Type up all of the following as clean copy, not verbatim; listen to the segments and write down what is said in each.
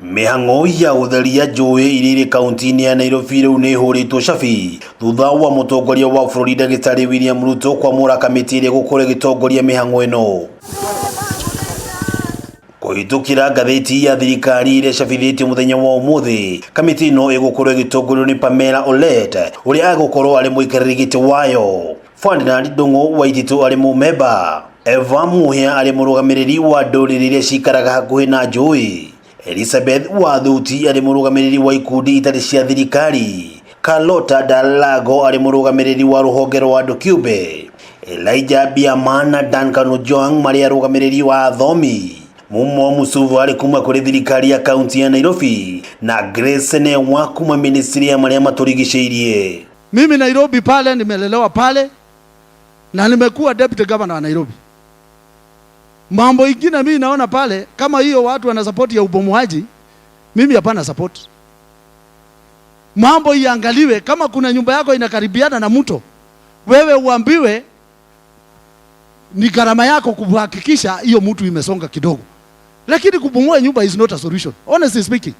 Mĩhang'o ya gũtheria njũĩ iria irĩ kaunti-inĩ ya Nairobi rĩu nĩ ĩhũrĩtwo cabi thutha wa mũtongoria wa bũrũri Ndagĩtarĩ William Ruto kwamũra kamĩtĩ ĩrĩa ĩgũkorwo ĩgĩtongoria mĩhang'o ĩno. Kũhĩtũkĩra ngathĩti ya thirikari ĩrĩa ĩcabithĩtio mũthenya wa ũmũthĩ, kamĩtĩ ĩno ĩgũkorwo ĩgĩtongorio nĩ Pamela Olet ũrĩa agũkorwo arĩ mũikarĩri gĩtĩ wayo. Ferdinand Ndung'u Waititu arĩ mũmemba, Eva Muhia arĩ mũrũgamĩrĩri wa ndũrĩrĩ iria cikaraga hakuhĩ na njũĩ, Elizabeth Wathuti arĩ mũrũgamĩrĩri wa ikundi itarĩ cia thirikari, Carlota Dalago arĩ mũrũgamĩrĩri wa rũhonge rwa andũ kĩũmbe, Elijah Biama na Duncan Ojwang marĩ arũgamĩrĩri wa athomi, Mumo Musuvu arĩ kuma kũrĩ thirikari ya kaunti ya Nairobi na Grace Senewa kuma ministry ya marĩa matũrigicĩirie. Mimi Nairobi pale nimelelewa pale na nimekuwa deputy governor wa Nairobi. Mambo ingine mimi naona pale kama hiyo watu wana support ya ubomoaji, mimi hapana support. Mambo iangaliwe, kama kuna nyumba yako inakaribiana na mto, wewe uambiwe ni gharama yako kuhakikisha hiyo mtu imesonga kidogo, lakini kubomoa nyumba is not a solution. Honestly speaking,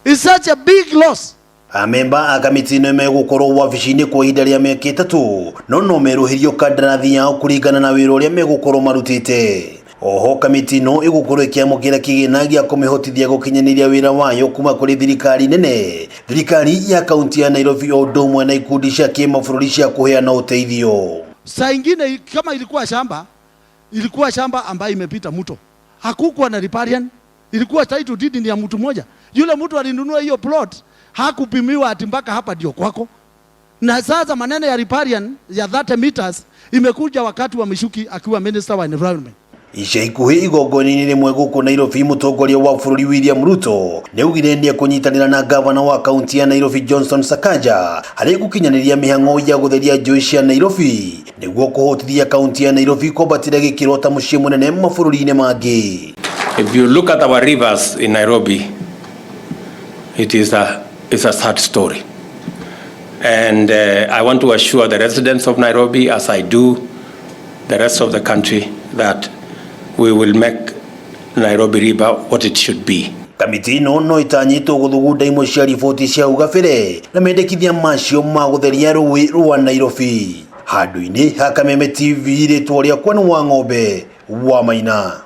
it's such a big loss. Amemba a kamĩtĩ ĩno megũkorwo wabici-inĩ kwa ihinda rĩa mĩaka 3 no no merũhĩrio kandarathi yao kũringana na wĩra ũrĩa megũkorwo marutĩte. Oho kamĩtĩ ĩno ĩgũkorwo ĩkĩamũkĩra kĩgĩna gĩa kũmĩhotithia gũkinyanĩria wĩra wayo kuma kũrĩ thirikari nene, thirikari ya kaunti ya Nairobi o ũndũ ũmwe na ikundi cia kĩmabũrũri cia kũheana ũteithio. Saa ingine kama ilikuwa shamba, ilikuwa shamba ambayo imepita mto, hakukuwa na riparian, ilikuwa title deed ni ya mtu mmoja. Yule mtu alinunua hiyo plot hakupimiwa ati mpaka hapa ndio kwako. Na sasa maneno ya riparian ya 30 meters imekuja wakati wa Michuki akiwa minister wa environment. Ica ikuhĩ igongona-inĩ rĩmwe gũkũ Nairobi, mũtongoria wa bũrũri William Ruto nĩaugire nĩekũnyitanĩra na gavana wa kaunti ya Nairobi Johnson Sakaja harĩ gũkinyanĩria mĩhang'o ya gũtheria njũĩ cia Nairobi nĩguo kũhotithia kaunti ya Nairobi kwambatĩra gĩkĩro ta mũciĩ mũnene mabũrũri-inĩ mangĩ. If you look at our rivers in Nairobi, it's a sad story. And I want to assure the residents of Nairobi, as I do the rest of the country, that we will make Nairobi River what it should be. Kamĩtĩ ĩno no ĩtanyĩtwo gũthugunda imwe cia riboti cia hau gabere na mendekithia macio ma gũtheria rũĩ rwa Nairobi. Handũ-inĩ ha Kameme TV, rĩtwa rĩakwa nĩ Wang'ombe wa Maina.